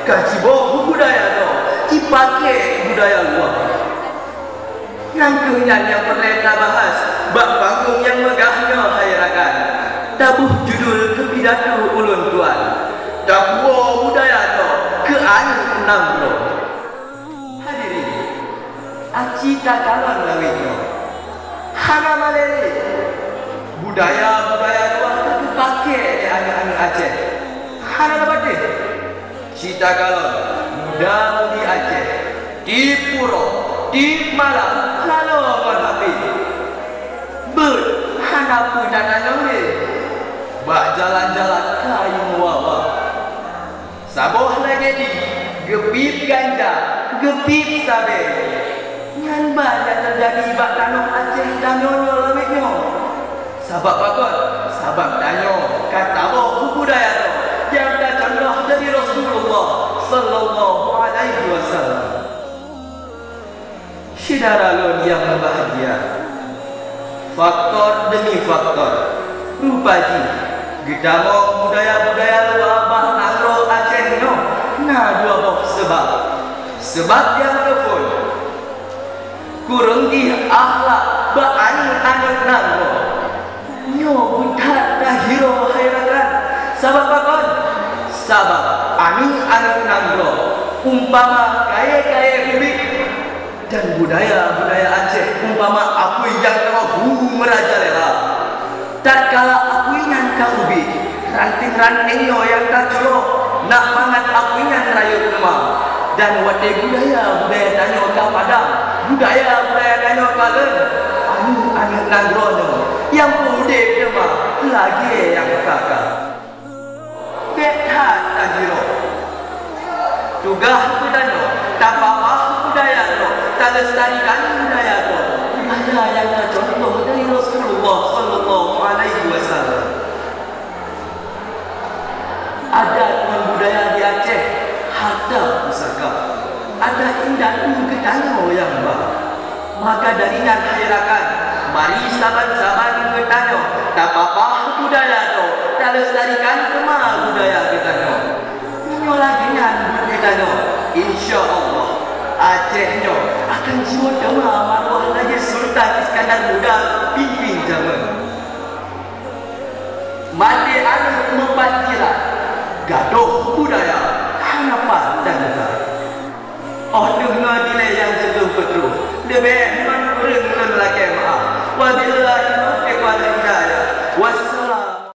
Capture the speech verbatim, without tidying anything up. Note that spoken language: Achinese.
Ka jiboh budaya nyoe, jipakée budaya luwa. Nyang keuh nyan nyang peureulée tabahas bak panggong nyang meugah nyoe hai rakan. Taboh judul keu pidato ulôn tuan, Tapuwoe Budaya Nyoe keu Aneuk Nanggroe. Hadirin, aci takalon lawét nyoe. Hana malée lé. Budaya-budaya luwa ka geupakée lé aneuk-aneuk Aceh. Hana na patéh. Ci takalon muda-mudi Aceh, tieb uroe, tieb malam, laloe ngon H P. Beuet, hana peue tatanyong lé. Bak jalan-jalan kayém wawa. Saboh lagée jih, geupiep ganja, geupiep sabé. Nyan ban nyang teujadi bak tanoh Aceh tanyoe nyoe lawét nyoe. Sabab pakon? Sabab tanyoe ka taboh budaya nyoe nyang tacuntoh dari Rasulullah sallallahu alaihi wasallam. Syedara lôn nyang mubahgia, faktor demi faktor, rupa jih geutamong budaya-budaya luwa bak nanggroe Aceh nyoe na dua boh seubab. Seubab nyang keuphôn, kureueng jih akhlak bak aneuk-aneuk nanggroe. Nyoe beuthat tahiroe hai rakan. Sabab pakon? Sabab aneuk-aneuk nanggroe umpama kayée-kayée ubit, dan budaya-budaya Aceh umpama apui nyang troh hu meurajalela. Tatkala apui nyan ka ubit, ranting-ranting nyoe nyang taculo, nak mangat apui nyan rayeuk teuma. Dan watée budaya-budaya tanyoe ka padam, budaya-budaya tanyoe ka lheueh, aneuk-aneuk nanggroe nyoe nyang peuudeb teuma lagée nyang ka-ka. Bék that tahiroe. Tugaih geutanyoe, tapapah budaya droe, talestarikan budaya droe, budaya nyang tacuntoh dari Rasulullah sallallahu alaihi wasallam. Adat ngon budaya di Aceh, harta pusaka. Adat indatu geutanyoe nyang ba. Maka dari nyan hai rakan, mari saban-saban geutanyoe tapapah budaya droe, talestarikan teuma budaya geutanyoe. Meunyoe lagée nyan buet geutanyoe, insya Allah Aceh nyoe akan jiwoe teuma maruah lagée Sultan Iskandar Muda pimpin jamén. Maté aneuk meupat jirat, gadôh budaya hana pat dan muka. Óh lheueh nyoe dilée nyang jeuet lôn peutrôh, leubeh ngon kureueng lôn lakée meu'ah. Wabillahi taufiq wal